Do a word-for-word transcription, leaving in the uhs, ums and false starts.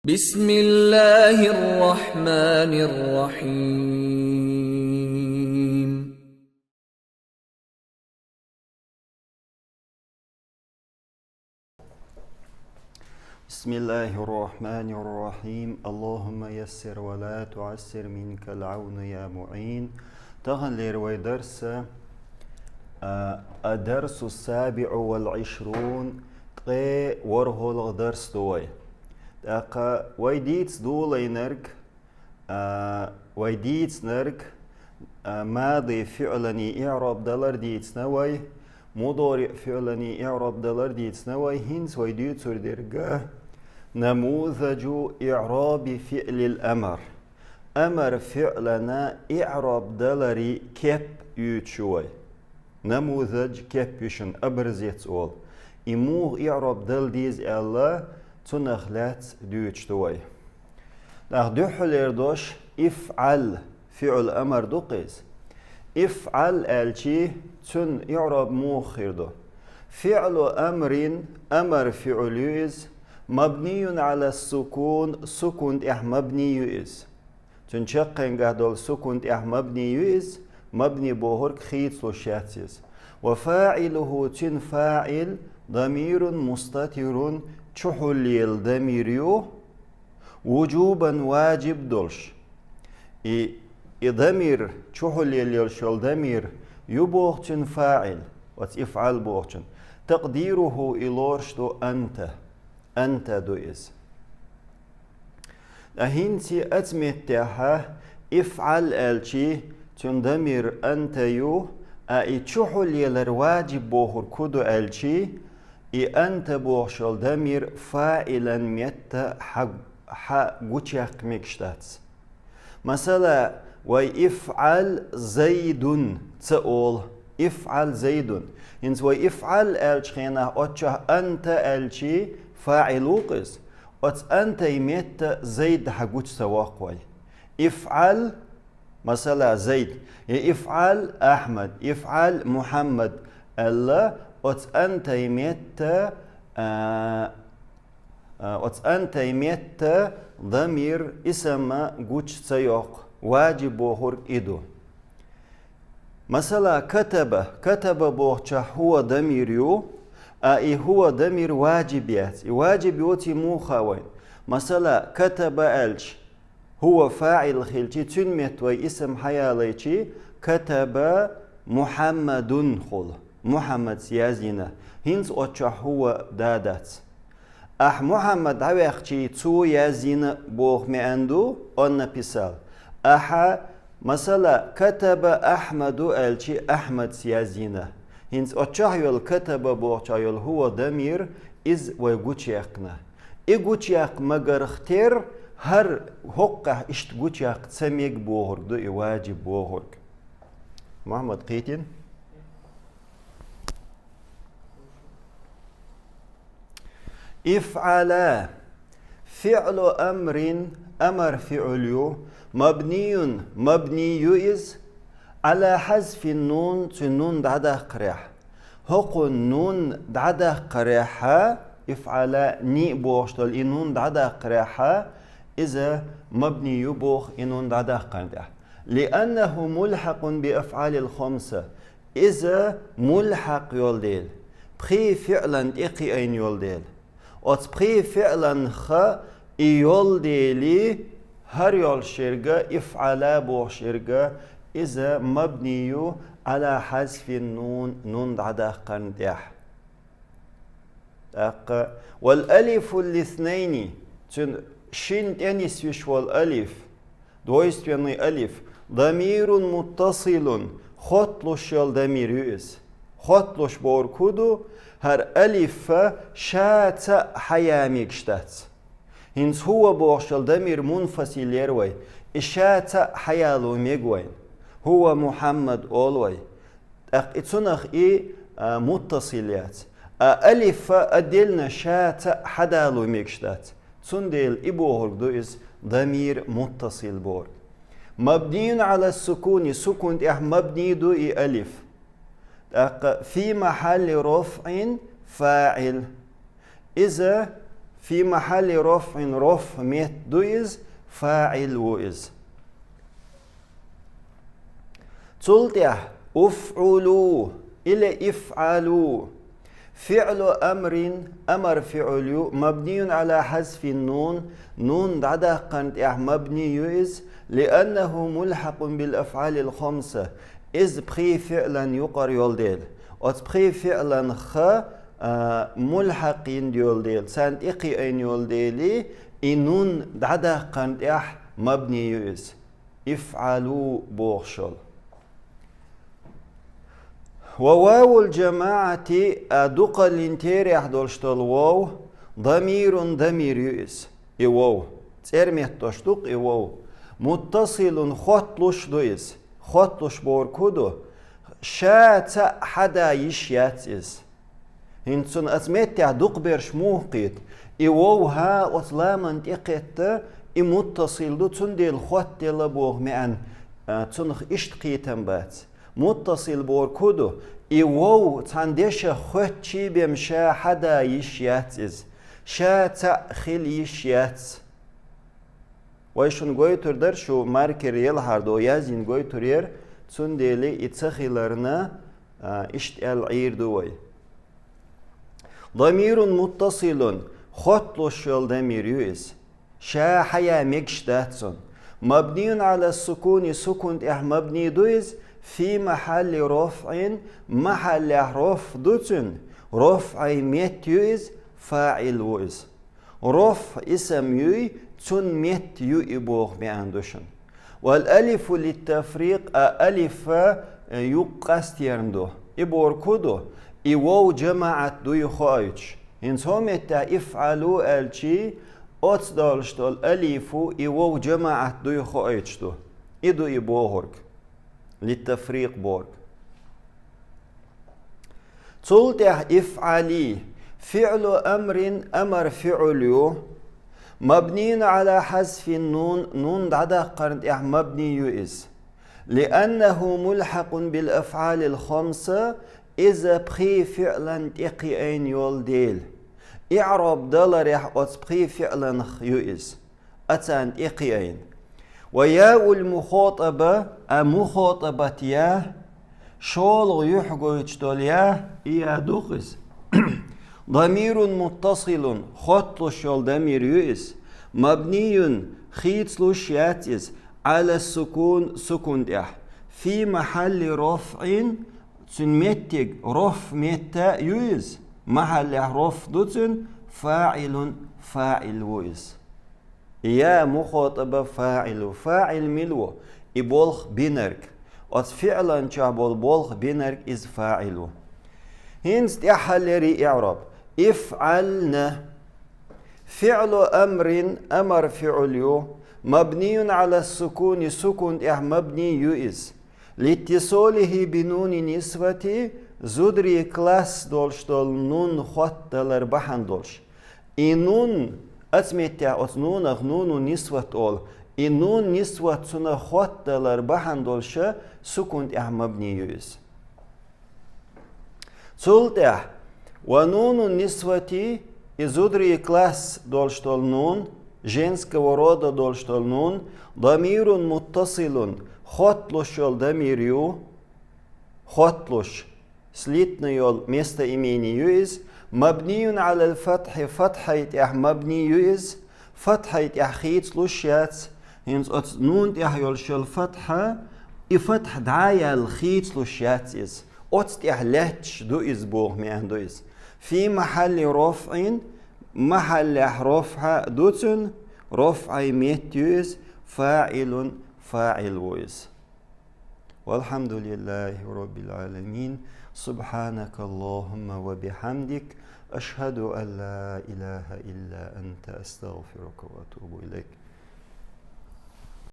بسم الله الرحمن الرحيم. بسم الله الرحمن الرحيم. اللهم يسر ولا تعسر، منك العون يا معين. Таханлера вай дарс, а, الدرس السابع والعشرون, ткъе ворхӀалгӀа дарс ду вай. ТӀаккха вай дийца долайнарг, а, вай дийцинарг, а, мади фиӀлани иӀраб далар дийцина вай, мудариӀ фиӀлани иӀраб далар дийцина вай, хӀинца вай дуьйцур дерг نموذج إعراب فعل الأمر. Амар фиӀлана иӀраб далари кеп юьйцуш ю вай. Намузаж кеп ю шуна, образец олу. И муха иӀраб дала деза аьлла, цунах лаьцна дуьйцуш ду вай. ТӀаккха дуьххьалера дош افعل, фиӀл амар ду-кх иза. افعل аьлчи, цуьнан иӀраб муха хир ду? فعل أمر, амар фиӀл ю иза, مبني على السكون, сукун тӀехь мабни ю иза. Цуьнан чаккхенгахь долу сукун тӀехь мабни ю иза, мабни бохург хийцалуш яц иза. وفاعله, цуьнан фаӀил, ضمير مستتر, чухьулъелла дамир ю, وجوبا, важиб долуш. И, и дамир, чухьулъелла йолуш йолу дамир ю боху цуьнан фаӀил, оцу افعل бохучун. تقديره, и лоруш ду أنت. أنت ду иза. Ткъа хӀинца оцу меттехь افعل аьлчи, цуьнан дамир أنت ю, а и чухьулъелар важиб бохург хӀун ду аьлчи, и أنت бохуш йолу дамир фаӀилан метта хьа, хьа гучуяккха мегаш дац. Масала, вай افعل زيد ца олу, افعل زيد. ХӀинца вай افعل аьллачу хенахь, оцу чохь أنت аьлчи, фаӀил ву-кх иза. Оцу أنت-й метта Зайд хьа гучу ца воккху вай. افعل, масала, Зайд, я افعل أحمد, افعل محمد аьлла, оцу أنت-й метта, а, А, оцу أنت-й метта дамир исам гучу ца йоккху, важиб бохург и ду. Масала, كتب, كتب бохучохь هو дамир ю, а и هو дамир важиб яц. И важиб йоций муха хаьа вайна? Масала, كتب аьлча, هو фаӀил хилчи, цуьнан метта вай исам хьаялайчи, كتب محمد хуьлу. Мухьаммадс яздина. ХӀинца оцу чохь هو да дац. Ахь Мухьаммад дӀаваьккхичи, цо яздина боху маьӀна ду, он написал. Ахьа, масала, كتب أحمد аьлчи, Ахьмадс яздина. ХӀинца оцу чохь йолу كتب бохучохь йолу هو дамир, иза вай гучуяьккхина. И гучуяккха магарх тера, хӀара хӀокхахь иштта гучуяккха ца мега бохург ду и важиб бохург. Мухьаммад, кхийтина? افعل. فعل أمر, амар фиӀл ю, مبني, мабни ю иза, على حذف النون, цуьнан нун дӀадаккхарехь. ХӀокхунна нун дӀадаккхарехьа, افعل ни бохуш долу и нун дӀадаккхарехьа, иза мабни ю боху и нун дӀадаккхарна тӀехь. لأنه ملحق بأفعال الخمسة. Иза мулхьакъ йолу дела, пхи фиълан тӀе кхиайна йолу дела. Оцу пхи фиъланха и йолу дели, хӀара йолуш ерга, ифӀала бохуш ерга, иза мабни ю Ӏала хьазфин нун, нун дӀадаккхарна тӀехь. ТӀаккха, вал алифу лиснайни, цуьнан шина тӀе нисвеш волу алиф, двойственный алиф, дамирун муттасилун, хотталуш йолу дамир ю иза. Хотталуш бохург хӀун ду? ХӀара алифа ша цхьаъ хьая мегаш дац. ХӀинца хӀува бохуш йолу дамир мунфасил яра вай, и ша цхьаъ хьаяло мега вайна. ХӀува Мухьаммад олу вай. ТӀаккха и цунах и, а, муттасил яц. А алифа отдельно ша цхьаъ хьадало мегаш дац. Цундела и бохург ду иза дамир муттасил бохург. Мабниюн Ӏала сукуни, сукун тӀехь мабни ду и алиф. ТӀаккха фи махьалли рафӀин фаӀил. Иза في محل رفع, рофӀ метта ду иза, фаӀил ву иза. Цул тӀехьа افعلوا или افعلوا. فعل أمر, амар фиӀл ю, مبني على حذف النون, нун дӀадаккхарна тӀехьа мабни ю иза, لأنه ملحق بالأفعال الخمسة, иза пхи фиӀлан юкъара йолу дела. Оцу пхи фиӀланах а, мулхьакъ йина йолу дела, царна тӀекхиайна йолу дела, и нун дӀадаккхарна тӀехь мабни ю иза. افعلوا бохуш йолу. وواو الجماعة, а, дукхаллин терахь долуш долу вов, ضمير, дамир ю иза. И вов. ЦӀерметта долуш ду-кх и вов. متصل, хотталуш ду иза. Хотталуш бохург хӀун ду? Ша цхьаъ хьада йиш яц иза. ХӀинца цунна оцу меттехь дукхахберш муха кхета? И вов хӀа оцу ламанна тӀекхетта, и муттасил ду, цундела хоттаделла боху маьӀна, а, цунах иштта кхетам бац. Муттасил бохург хӀун ду? И вов цхьана дешах хоьттучий бен ша хьада йиш яц иза. Ша цхьаъ хила йиш яц. Вай шуна гойтур дара, шу маркер елахьара долу язйина гойтур яра, цундела и ца хиларна, а, иштта аьлла Ӏийр ду вай. ضمير متصل, хотталуш йолу дамир ю иза. Ша хьаян мегаш дац цунна. مبني على السكون, сукун тӀехь мабни ду иза, في محل رفع, махьаллехь рофӀ ду цуьнан, рофӀан метта ю иза, фаӀил ву иза. РофӀ исам юй, цунна метта ю и боху маьӀна ду шуна. والألف للتفريق, а алиф, э, юкъ къастерна ду. И бохург хӀун ду? И вов жамаӀат дуй хоуьйтуш. ХӀинца хӀокху меттехь افعلوا аьлчий, оцу долуш долу алифу и вов жамаӀат дуй хоуьйтуш ду. И ду и бохург. للتفريق бохург. Цул тӀехь افعلي, فعل أمر, амар фиӀл ю, مبني على حذف النون, нун дӀадаккхарна тӀехь мабни ю иза. لأنه ملحق بالأفعال الخمسة, иза пхи фиӀлан тӀекхиайна йолу дела. ИӀраб даларехь оцу пхи фиӀланах ю иза. А царна тӀекхиайна. وياء المخاطبة, а мухатабат я, шолгӀа юьхь гойтуш долу я, и я ду-кх иза. ضمير متصل, хотталуш йолу дамир ю иза. مبني, хийцалуш яц иза. على السكون, сукун тӀехь. في محل رفع, цуьнан меттиг, рофӀ метта ю иза. Махьаллехь рофӀ ду цуьнан, فاعل, фаӀил ву иза. Я мухатаба фаӀил ву. ФаӀил мила ву? И болх бинарг. Оцу фиӀлан чохь болу болх бинарг иза фаӀил ву. ХӀинца тӀаьххьара и иӀраб. افعلن. فعل أمر, амар фиӀл ю. مبني على السكون, сукун тӀехь мабни ю иза. لاتصاله بنون النسوة, зударийн класс долуш долу нун хоттадалар бахьана долуш. И нун, оцу меттехь оцу нунах нуну нисват олу, и нун нисват цунах хоттадалар бахьана долуша сукун тӀехь мабни ю иза. Цул тӀехь, ва нуну нисвати, и зударийн класс долуш долу нун, женского рода долуш долу нун, дамирун муттасилун, хотталуш йолу дамир ю, хотталуш. Слитно йолу местоимени ю иза. Мабниюн алал фатхьи, фатхьай тӀехь мабни ю иза. Фатхьай тӀехь хийцалуш яц. ХӀинца оцу нун тӀехь йолуш йолу фатхьа, и фатхьа дӀа а яьлла хийцалуш яц иза. Оцу тӀехь лаьтташ ду иза боху маьӀна ду иза. Фи махьалли рофӀин, махьаллехь рофӀа ду цуьнан, рофӀай метта ю иза, фаӀилун, фаӀил ву иза. والحمد لله رب العالمين. سبحانك اللهم وبحمدك. أشهد أن لا إله إلا أنت. أستغفرك وأتوب إليك.